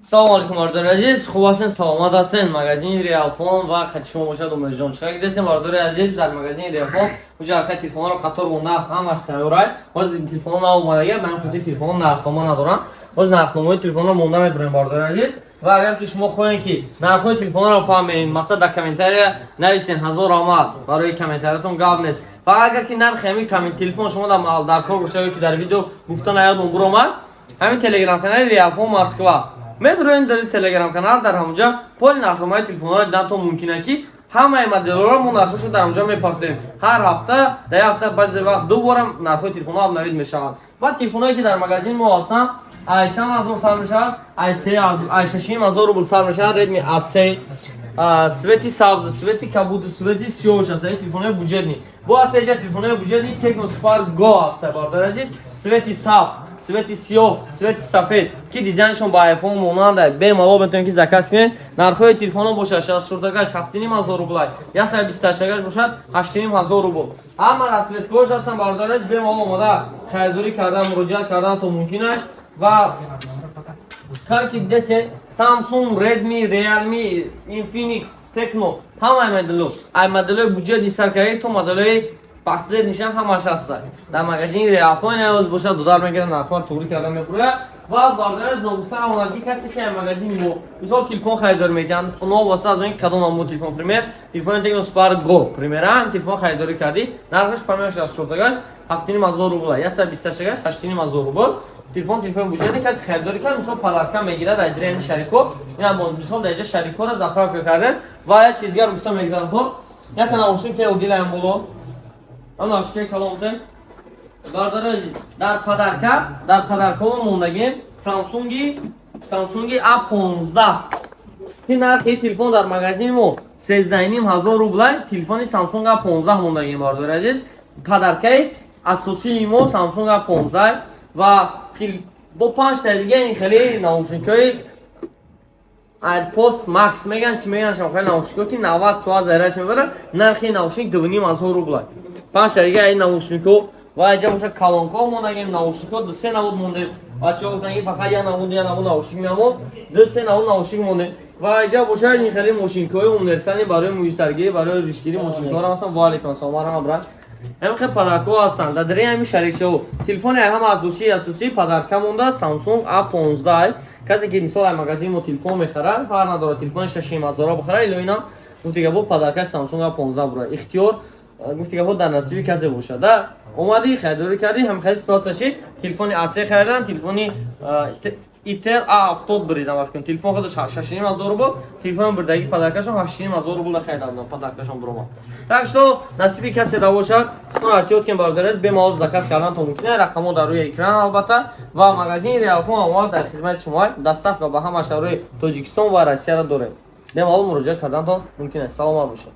Салому алейкум, бардори азиз, хуб ҳастен, саломат ҳастен? Магазини Реалфон ва хати шумо бошад Умедҷон. Чӣ дидесен, бардори азиз, дар магазини Реалфон уҷа алка телефонҳоро қатор монда, ҳамаш тайёрай. Ҳозир телефонҳо наомадага, ба ҳамин хотир телефонҳо нархнома надоранд. Ҳозир нархномаҳои телефонро монда мебурем, бардори азиз. Ва агар ки шумо хоҳем, ки нархҳои телефонҳоро фаҳмем, мақсад, дар комментария нависен. Ҳазор раҳмат барои комментариятон, гап нест. Ва агар ки нархи ҳамин телефон шумо дар кор бошад, ки дар видео гуфта наёдум буромад, ҳамин телеграм канали Реалфон Москва медуроем. Дар телеграм канал, дар ҳамонҷа поли нархномаи телефонҳоро дидан мумкин, ки ҳамаи моделҳоро мо нархҳошо дар ҳамонҷа мепартоем. Ҳар ҳафта, дар як ҳафта баъзе вақт ду бора нархҳои телефонҳо обновить мешаванд. Ва телефонҳое, ки дар магазин мо ҳастанд, ай чанд ҳазор сар мешавад? Ай се, ай 6,5 ҳазор рубл сар мешавад. Redmi A3, цвети сабз, цвети кабуд, цвети сиёҳш аст. Ин телефонҳои бюджетный. Бо аст эҷа телефонҳои бюджетный, Tecno Spark Go аст, бародари азиз, цвети сабз, цвети сиёҳ, цвети сафед, ки дизайншон ба iPhone монанда. Бемалол метавонед, ки заказ кунед. Нархҳои телефонҳо бошад: 64-агаш 7,5 ҳазор рублай, 128-агаш бошад 8,5 ҳазор рубл. Ҳама расцветкаҳош ҳастанд, бародари азиз, бемалол омода харидорӣ кардан, муроҷиат карданатон мумкин аст. Ва кар ки дидесе, Samsung, Redmi, Realme, Infinix, Tecno, ҳамаи моделҳо, ай моделҳои бюджетный саркарӣ то моделҳои последнийшам, ҳамаш ҳаста дар магазини Реалфон. Ҳоз бошад, додар мегирад, нархҳоро туғрӣ карда мефурӯяд. Ва бародараш, ногуфта намонад, ки касе ки ай магазини мо, мисол, телефон харидорӣ мекунад, новобаста аз он ки кадом намуд телефон, пример, телефони Tecno Spark Go, пример, ҳам телефон харидорӣ кардӣ, нархаш памир 64-агаш 7,5 ҳазор рубл, 128-агаш 8,5 ҳазор рубл. Телефон, телефон бюджетный касе харидорӣ кард, мисол, подарка мегирад аз ҷири шарико. Ина мисол, дар иҷа шарикоро заправка кардем. Ва як чиз дигар гуфта мегзарам: то якта наушник те удилаям боло, ам наушники каломте, бародари азиз, дар подаркао мондагем Самсунги A15, ки нархи телефон дар магазини мо 13,5 ҳазор рублай. Телефони Samsung A15 мондагем, бародари азиз. Подаркаи асосии мо Samsung A15 ва бо панҷта дига ин хеле наушникҳои AirPods Max меган, чи меган, шам хеле наушникҳо, ки 90 соат зарядш мебарад. Нархи наушник 2,5 ҳазор рублай. Панҷта дига ин наушникҳо. Ва инҷа боша, колонкаҳо мондагем, наушникҳо ду се навуд мондем. Бачаҳо гуфтанд, ки фақат як навуд наушник мемон, ду се навуд наушник мондем. Ва инҷа боша, ин хеле мошинкаҳои универсальный барои мӯйсаргирӣ, барои ришгирӣ, мошинкаҳоро ҳастан. Ва алейкум ассалом, марҳама, брат. Ҳамин хел подаркаҳо ҳастанд дар дари ҳамин шарикчаҳо. Телефони ҳама асосӣ подарка монда Samsung A15. Касе ки, мисол, ай магазини мо телефон мехарад, фарқ надорад, телефони 6,5 ҳазора бихарад, ило инам гуфти гапо, подаркаш Samsung A15 бура. Ихтиёр, гуфти гапо, дар насиби касе бошад. Да омадӣ, харидорӣ кардӣ, ҳам хеле ситуация шид. Телефони A3 харидан, телефони Itel A70 биридам, вақт телефон худаш 6,5 ҳазор рубл, телефони бирдаги подаркашон 8,5 ҳазор рубл харидан, подаркашон буромад. Так что насиби касе да бошад, эҳтиёт кунед, бародарез, бемалол заказ кардан то мумкин. Рақамҳо дар рӯи экран, албатта. Ва магазини Реалфон омад дар хизмати шумо, доставка ба ҳама шаҳрҳои Тоҷикистон ва Россияро дорем. Бемалол муроҷиат кардантон мумкин аст. Саломат бошед.